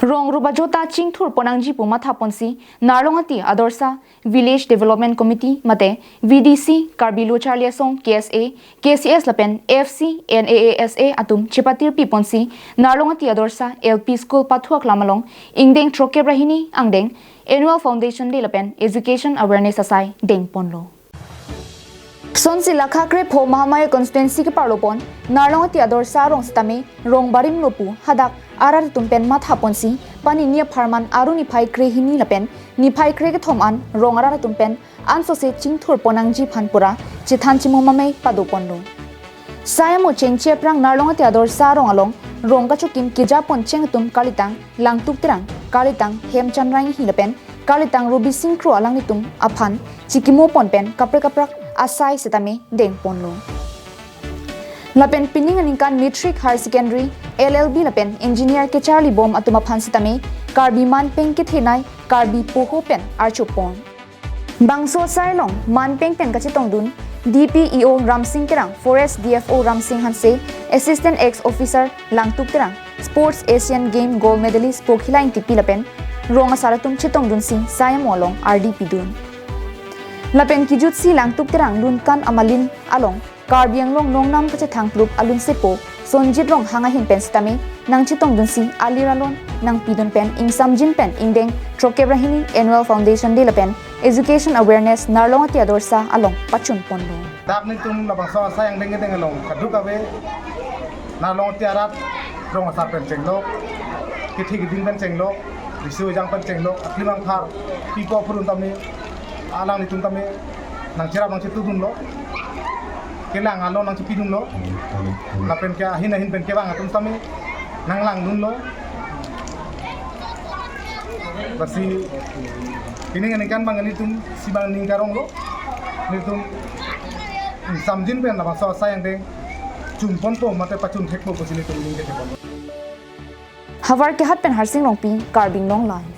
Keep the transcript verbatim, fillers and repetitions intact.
Rong rup ajota chingthur ponnangji pu matha ponsi Narlongati Adorsa Village Development Committee mate V D C, Karbi Lo Charli Asong, K S A, K C S lapen F C N A A S A atum chepatirpi ponsi Narlongati Adorsa L P School pathu aklam along ingdeng throkkep ra hini angdeng Annual Foundation Day lapen Education Awareness asai dengponlo. Sonsi lakha krepho Mahamaya constituency keparlo pon Narlongati Adorsa arong sitame rong barimlo pu hadak arat atum pen matha ponsi pani ni apharman aru niphai krehini lapen niphai krekethom an rong arat atum pen ansose chingthur ponnangji aphan pura chethan chimomamei padoponlo. Sai amo chengche aphrang Narlongati Adorsa arong along rong kachokim keja pon cheng atum kalitang Langtuk Terang, kalitang Hemchan Ranghi lapen kalitang Rubi Sing Kro alanglitum aphan chikimo pon pen kaprek kaprak asai sitame dengponlo. Lapen pining aningkan matric, higher secondary, L L B lapen engineer kecharli bom atum aphan sitame Karbi manpeng kethenei Karbi poho pen archopon. Bangso asai along manpeng pen kachetongdun D P E O Ramsing Terang, Forest D F O Ramsing Hanse, Assistant Ex Officer Langtuk Terang, Sports Asian Game Gold Medalist Pokhila Ingtipi lapen rong asar atum chetongdunsi sai amo along ardi pidun. Lapen kijutsi Langtuk Terang Lunkan Amalin along Karbi Anglong nongnam kachethang plup alunsepo Sonjit Ronghang ahin pen sitame nangchetongdunsi alir alon nangpidun pen ingsamjin pen ingdeng throkkep ra hini Annual Foundation Day lapen Education Awareness Narlongati Adorsa along pachunponlo. Dak netum labangso asai angdeng kedeng along kaduk ave, Narlongati arat rong asar pen chenglok, kethe keding pen chenglok, riso ejang pen chenglok, aklimang thar pipo phurun tame alanglitum tame nangcherap nangchetudunlo, kelang alon nangchepidunlo, lapen ke ahin ahin pen kevang atum tame nanglangdunlo. Lasi pining aningkan bang netum si bang ning karonglo, netum samjin pen labangso asai angdeng chunponpo mate pachun thekpo pusi netum ning kethekponlo. Havar Kehat pen Harsing Rongpi, Karbi Anglong Live.